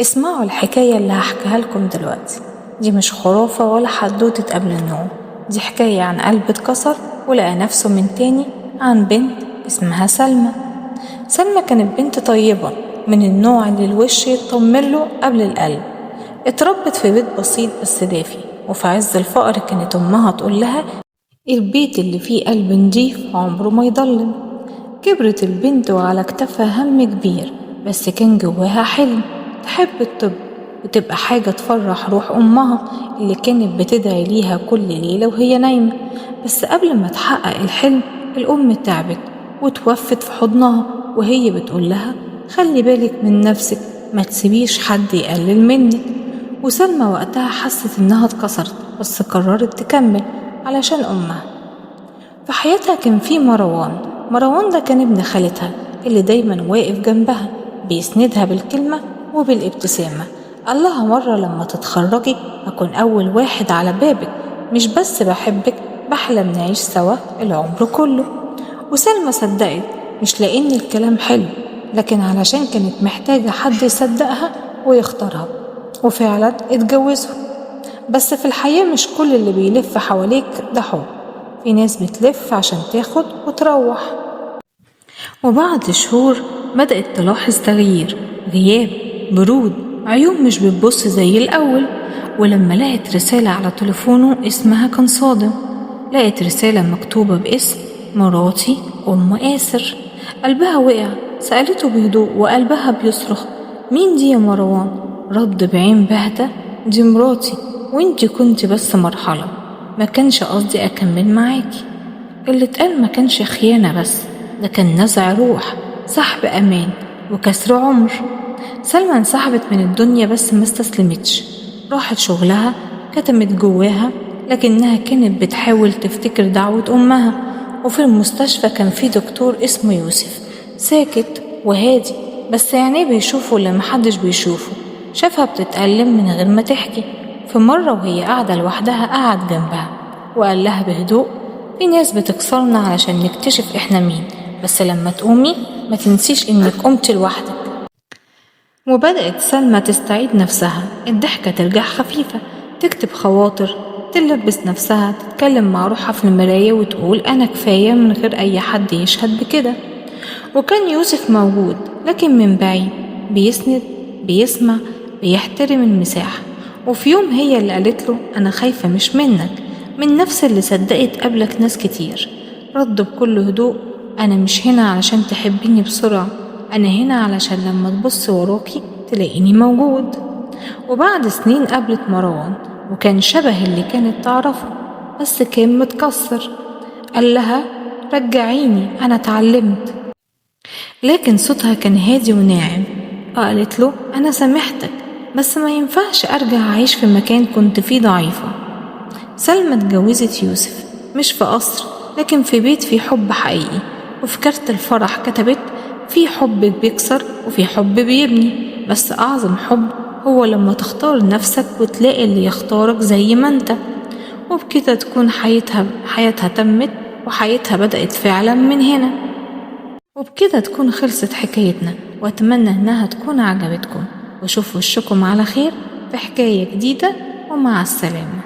اسمعوا الحكاية اللي هحكيها لكم دلوقتي. دي مش خرافة ولا حدوتة قبل النوم، دي حكاية عن قلب اتكسر ولقى نفسه من تاني، عن بنت اسمها سلمى. سلمى كانت بنت طيبة، من النوع اللي الوش يطمن له قبل القلب. اتربت في بيت بسيط بس دافي، وفي عز الفقر كانت أمها تقول لها البيت اللي فيه قلب نضيف عمره ما يضلم. كبرت البنت وعلى كتفها هم كبير، بس كان جواها حلم تحب الطب وتبقى حاجة تفرح روح أمها اللي كانت بتدعي ليها كل ليلة وهي نايمة. بس قبل ما تحقق الحلم الأم تعبت وتوفت في حضنها وهي بتقول لها خلي بالك من نفسك، ما تسيبيش حد يقلل منك. وسلمى وقتها حست إنها اتكسرت، بس قررت تكمل علشان أمها. في حياتها كان في مروان. مروان ده كان ابن خالتها اللي دايما واقف جنبها، بيسندها بالكلمة وبالابتسامة. قال لها مرة لما تتخرجي أكون أول واحد على بابك، مش بس بحبك، بحلم نعيش سوا العمر كله. وسلمى صدقت، مش لأن الكلام حلو، لكن علشان كانت محتاجة حد يصدقها ويختارها. وفعلا اتجوزوا. بس في الحياة مش كل اللي بيلف حواليك ده حب، في ناس بتلف عشان تاخد وتروح. وبعد شهور بدأت تلاحظ تغيير، غياب، برود، عيون مش بتبص زي الأول. ولما لقت رسالة على تليفونه اسمها كان صادم، لقت رسالة مكتوبة باسم مراتي أم آسر. قلبها وقع. سألته بهدوء وقلبها بيصرخ، مين دي يا مروان؟ رد بعين باهتة، دي مراتي، وانتي كنت بس مرحلة، ما كانش قصدي أكمل معاكي. اللي اتقال ما كانش خيانة بس، ده كان نزع روح، سحب أمان، وكسر عمر. سلمى انسحبت من الدنيا بس ما استسلمتش، راحت شغلها، كتمت جواها، لكنها كانت بتحاول تفتكر دعوة أمها. وفي المستشفى كان في دكتور اسمه يوسف، ساكت وهادي، بس عينيه بيشوفوا اللي محدش بيشوفه. شافها بتتألم من غير ما تحكي. في مرة وهي قاعدة لوحدها قعد جنبها وقال لها بهدوء، في ناس بتكسرنا علشان نكتشف احنا مين، بس لما تقومي ما تنسيش انك قمتي لوحدك. وبدأت سلمى تستعيد نفسها، الضحكة ترجع خفيفة، تكتب خواطر، تلبس نفسها، تتكلم مع روحها في المراية وتقول أنا كفاية من غير أي حد يشهد بكده. وكان يوسف موجود لكن من بعيد، بيسند، بيسمع، بيحترم المساحة. وفي يوم هي اللي قالت له أنا خايفة مش منك، من نفس اللي صدقت قبلك ناس كتير. رد بكل هدوء، أنا مش هنا علشان تحبيني بسرعة، أنا هنا علشان لما تبص وراكي تلاقيني موجود. وبعد سنين قابلت مروان، وكان شبه اللي كانت تعرفه، بس كان متكسر. قال لها رجعيني، أنا اتعلمت، لكن صوتها كان هادي وناعم. قالت له أنا سامحتك، بس ما ينفعش أرجع أعيش في مكان كنت فيه ضعيفة. سلمى اتجوزت يوسف، مش في قصر، لكن في بيت فيه حب حقيقي. وفي كارت الفرح كتبت في حب بيكسر وفي حب بيبني، بس أعظم حب هو لما تختار نفسك وتلاقي اللي يختارك زي ما انت. وبكده تكون حياتها تمت، وحياتها بدأت فعلا من هنا. وبكده تكون خلصت حكايتنا، وأتمنى إنها تكون عجبتكم، وأشوف وشكم على خير في حكاية جديدة، ومع السلامة.